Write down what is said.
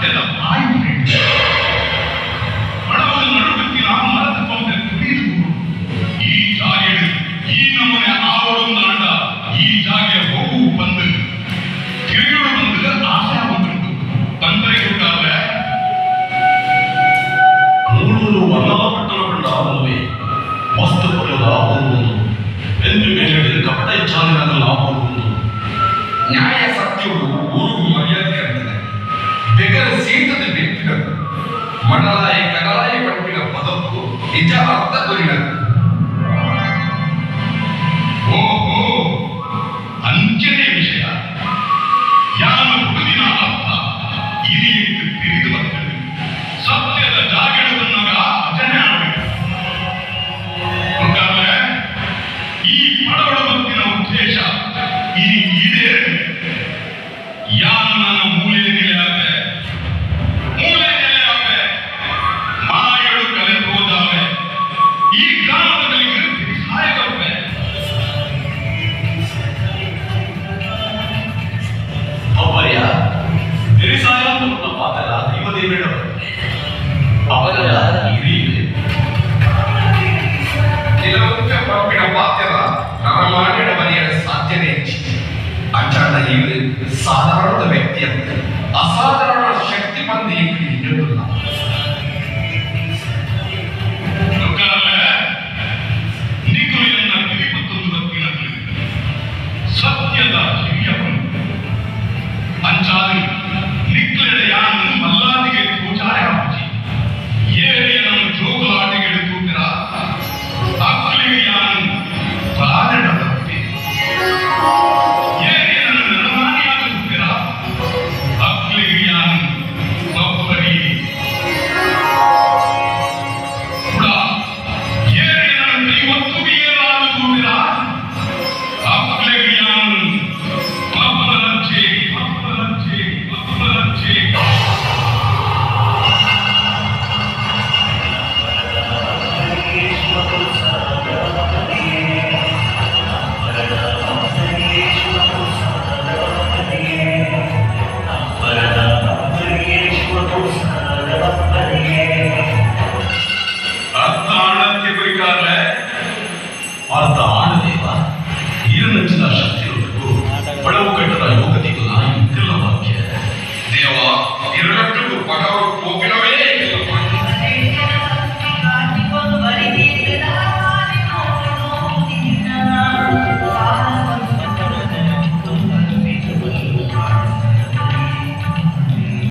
ಸತ್ಯದ ಬಾಯಿ ಉಂಟು. ಬಡವನ ನಡುಬಿತ್ತಿನ ಮರದ ಕೊಂಬೆ ತುಳಿದು ಈ ಜಾಗೆಡು ಈ ನಮೂನೆ ಆವಡೊಂದಾಂಡ ಈ ಜಾಗೆ ಹೋಗು ಬಂದು ತಿರುಗಿಡು ಬಂದು ಆಸೆ ಉಂಟು ಬಂದರೆ ಗುಟ್ಟಾದ್ರೆ. ಮೂಳೂರು ವರ್ಣದ ಪಟ್ಟಣ ಕಂಡ ಒಂದುವೆ ಮಸ್ತ್ ಪೊರ್ಲುದ ಒಂದು ಬೆಂದು ಮೇಲೆಡು ಕಪಟ ಇಚ್ಛಾದಿನಗಲ್ಲ ಒಂದು. ನ್ಯಾಯ ಸತ್ಯವು ಊರುಗು ಮರ್ಯಾದೆ ಅಂತಿದೆ. ಬೆಗರ ಸೀತದ ಬೆಪ್ಪಿನದು ಮಡಲಾಯಿ ಕಡಲಾಯಿ ಪಂಪಿನ ಪದಕ್ಕೂ ನಿಜ ಅರ್ಥ ದೊರಿನದು. ಓಹೋ, ಅಂಚನೆ ವಿಷಯ. ಯಾನು ಹುಡುಗಿನ ಅರ್ಥ ಇನಿಯಂತೆ ತಿಳಿದು ಬರ್ತದೆ. ಸತ್ಯದ ಜಾಗೆಡು ಬಂದಾಗ ಅಜನೆ ಆಗಬೇಕು. ಗೊತ್ತಾದ್ರೆ ಈ ಪಡವಳ ಬತ್ತಿನ ಉದ್ದೇಶ ಇನಿ ಈಡೇರಲಿ. ಯಾನು ನನ್ನ ಮೂಲೆ ನೆಲೆ ಆದೆ, ಮೂಲೆ ನೆಲೆ ಆದೆ, ಮಾಯಳು ಕಲೆ ಹೋದಾವೆ, ಈ ಗ್ರಾಮದಲ್ಲಿ ಸಹಾಯ ಬರ್ಬೆ. ಒಬ್ಬರಿಯ ತಿರಿಸಾಯ ಪುಟ್ಟ ಪಾತ್ರ ದೈವದೇವೇಡ ಅವರ ಹಿರಿಯರು. ಕೆಲವೊಂದು ಪಂಪಿನ ಪಾತ್ರ ನರಮಾನ್ಯನ ಬರೆಯಲು ಸಾಧ್ಯನೇ ಹೆಚ್ಚು. ಅಂಚಾಂಡ ಇವರು ಸಾಧಾರಣದ ವ್ಯಕ್ತಿ ಅಂತ ಅಸಾಧಾರಣ ಶಕ್ತಿ ಬಂದು ಇನ್ನೊಂದಿಲ್ಲ. ನಿಕುಲಿಯನ್ನ ಕಿರಿಪತ್ತೊಂದು ಬತ್ತಿನಗಳು ಸತ್ಯದ ಹಿರಿಯವರು. ಅಂಚಾದಿ ನಿಕ್ಲೆಡ ಯಾನು ಮಲ್ಲಾದಿಗೆ ಪೂಜಾರೆ ಹಾಕಿ ಏರಿಯನನ್ನು ಜೋಗುಲಾಟಿಗೆ ತೂಪಿರ ಅಕ್ಲಿಗೆ ಯಾನು ಪ್ರಾಣಡ ತಪ್ಪಿ ಏರಿಯನನ್ನು ನರಮಾನಿಯಾಗ ತೂಪಿರ ಅಕ್ಲಿಗೆ ಯಾನು ಬಬ್ಬರಿ ಕೂಡ ಏರಿಯನನ್ನು ಕೈ ಒತ್ತುಗೆಯಲಾದ ತೂಪಿರ ಅಕ್ಲಿಗೆ ಯಾನು ಬಬ್ಬಲಚ್ಚೆ ಬಬ್ಬಲಚ್ಚೆ ಬಬ್ಬಲಚ್ಚೆ. ಅರ್ಥ ಆಣಕ್ಕೆ ಗುರಿಕಾರಲೆ. ಅರ್ಥ ಆಣದೇವ ಈರನಂಚಿನ ಶಕ್ತಿಯೊಳಗೂ ಪಡವು ಕಟ್ಟದ ಯೋಗತಿಗೂ ನಾಯಿ ತಿಲ್ಲ ವಾಕ್ಯ. ದೇವ ಇರಲಟ್ಟುಗು ಪಟವರು.